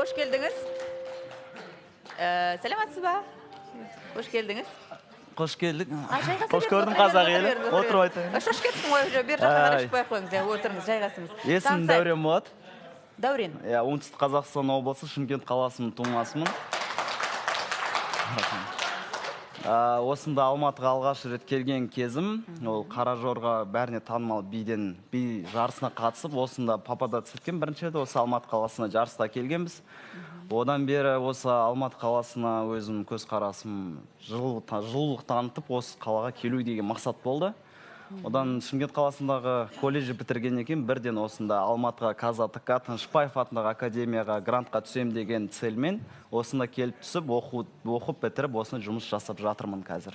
Қош келдіңіз. Сәлеметсіз ба? Қош келдіңіз. Қош келдік. А, жайғаса Қош беріңіз, көрдім, отыра қазақ беріңіз, елі. отыра беріңіз, Отырып айтайын. Шошып кеттім ғой, уже бер жаққа қарай Ай. шықпай ақ қойыңыз, иә, отырыңыз, жайғасыңыз. Есімім Танысайық. Дәурен болады. Дәурен. Иә, Оңтүстік Қазақстан облысы, Шымкент қаласының тумасымын. Осында Алматыға алғаш рет келген кезім, ол Қара жорға, бәріне танымал биден, би жарысына қатысып, осында попадаться еткен бірінші рет осы Алматы қаласына жарысқа келгенбіз. Одан бері осы Алматы қаласына өзім көзқарасым жылулық танытып, осы қалаға келу деген мақсат болды. Одан Шымкент қаласындағы колледжді бітіргеннен кейін бірден осында Алматыға КазАТК Тынышбаев атындағы академияға грантқа түсем деген цельмен осында келіп түсіп, оқып бітіріп, осында жұмыс жасап жатырмын қазір.